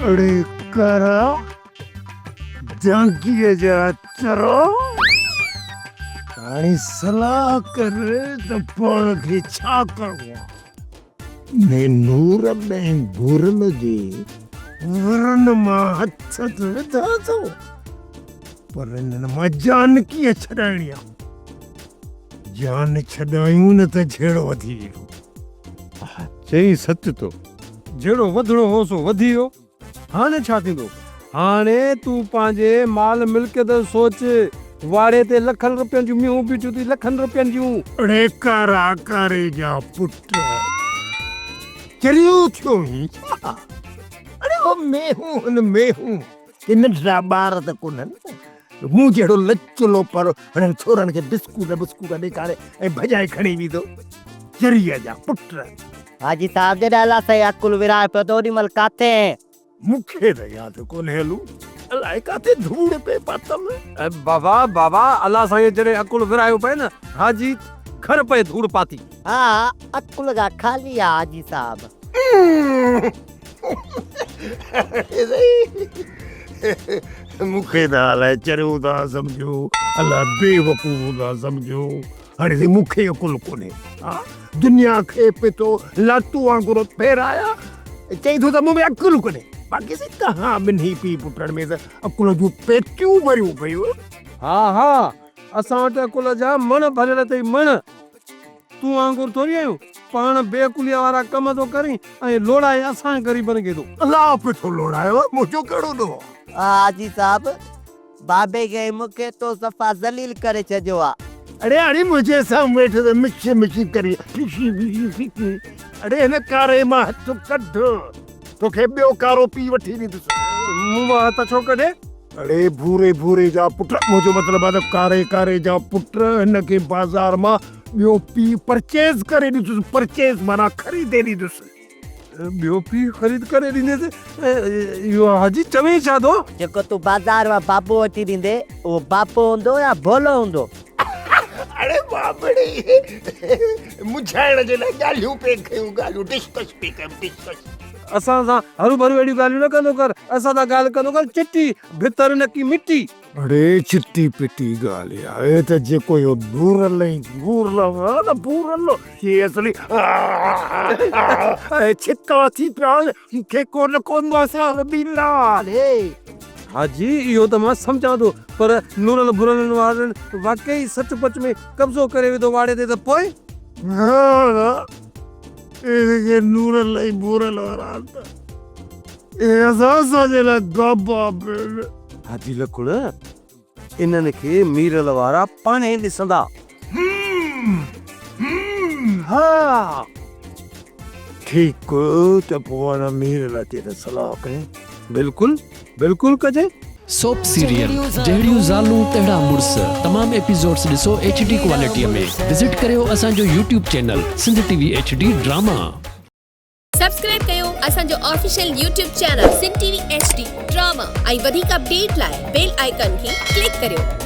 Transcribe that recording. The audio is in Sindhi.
اڙي ڪارا جانڪيء جا چرو، هاڻي صلاح ڪر ته پاڻ کي ڇا ڪرڻو آ؟ ۾ نور ۽ ڀورل جي ورن مان هٿ ته وڌا اٿو، پر انهن مان جان ڪيئن ڇڏائڻي آ؟ جان ڇڏايون نه ته جهيڙو وڌي ويندو. چئين سچ ٿو. جهيڙو وڌڻو هو سو وڌي ويو. هاڻي ڇا ٿيندو؟ هاڻي تون پنهنجي مال ملڪيت جو سوچ. واڙي تي لکن رپين جون مينهون بيٺيون اٿئي، لکن رپين جون. اڙي ڪارا ڪاري جا پٽ، چريو ٿيو آهين ڇا؟ اڙي اهو مينهون هن مينهون، ڪي ننڍڙا ٻار ته ڪونهن. مون جهڙو لچ لوپر هنن ڇورن کي بسڪوٽ بسڪوٽ ڏيکاري ۽ ڀڄائي کڻي ويندو. چريء جا پٽ. حاجي صاحب جڏهن الله سائين عقل ورهائي پيو ته اوڏي مهل ڪاٿي هئين؟ مون کي ته ياد ڪونهي هلو الائي ڪاٿي ڌوڙ پئي پاتم. بابا بابا الله سائين جڏهن عقل ورهايو پئي نه حاجي گهر پئي ڌوڙ پاتي. ها عقل جا خالي آ حاجي صاحب. مون کي ته الائي چريو ٿا سمجهو الائي بيوقوف ٿا سمجهو. هاڻي سائين مون کي عقل ڪونهي ها دنيا کي پيتو لاتو وانگر ڦيرايا چئي ٿو ته مون ۾ عقل ڪونهي باقي سائين تهان ٻنهي پيء پٽن ۾ ته عقل جون پيتيون ڀريون پيون. ها ها اسان وٽ عقل جا مڻ ڀريل اٿئي مڻ. تون وانگر ٿوري آهيون پاڻ بي عقليء وارا ڪم ٿو ڪرين ۽ لوڙائي اسان غريبن کي ٿو. الله پيٺو لوڙايو منهنجو ڪهڙو ڏوهه. ها حاجي صاحب بابي کي ۽ مون کي تو صفا ذليل ڪري ڇڏيو آ. اڙي هاڻي منهنجي سامهون ويٺو ته مڇ مڇ ڪري ڦشي ڦشي ڦشي. اڙي هن ڪاري مان هٿ ڪڍ، توکي ٻيو ڪارو پيء وٺي ڏيندس. مون مان هٿ ڇو ڪڍي؟ اڙي ڀوري ڀوري جا پٽ، منهنجو مطلب آ ته ڪاري ڪاري جا پٽ، هن کي بازار مان ٻيو پيء پرچيز ڪري ڏيندس، پرچيز معنيٰ خريدي ڏيندس. ٻيو پيء خريد ڪري ڏينديس؟ اهو حاجي چوين ڇا ٿو؟ جيڪو تون بازار مان بابو وٺي ڏيندي اهو بابو هوندو يا ڀولو هوندو؟ اڙي بابڙي منجهائڻ جي لاء ڳالهيون پئي ڪيون ڳالهيون ڊسڪس پئي ڪيم ڊسڪس. اسان سان هروڀرو اهڙيون ڳالهيون نه ڪندو ڪر، اسان سان ڳالهه ڪندو ڪر چٽي، ڀتر نڪي مٽي. اڙي چٽي پٽي ڳالهه آهي ته جيڪو اهو ڀورل ۽ ڀورل آهي نه ڀورل هي اصلي ڇڪا ٿي پيا آهن مون کي ڪو نه ڪو مسال ڏيندا. حاجي اهو ته مان سمجهان ٿو پر نورل ڀورلن وارن واقعي سچ پچ ۾ قبضو ڪري وڌو واڙي تي ته پوء؟ نه نه اهي نورل ۽ ڀورل وارا ته اهي اسان جي لاء گابا پڻ. حاجي لکڻ، انهن کي ميرل وارا پاڻهي ڏسندا. ها ٺيڪ ته پوء هاڻ ميرل اچي ته صلاح ڪيون. بلڪل بلڪل ڪجي. سوپ سيريل جهڙيون زالون تهڙا مڙس تمام ايپيسوڊس ڏسو ايڇ ڊي ڪوالٽي ۾ وزٽ ڪريو اسان جو YouTube channel Sindh T V H D drama. Subscribe ڪيو اسان جو official YouTube channel Sindh T V H D drama ۽ وڌيڪ اپڊيٽ لاء بيل آئيڪان کي ڪلڪ ڪريو.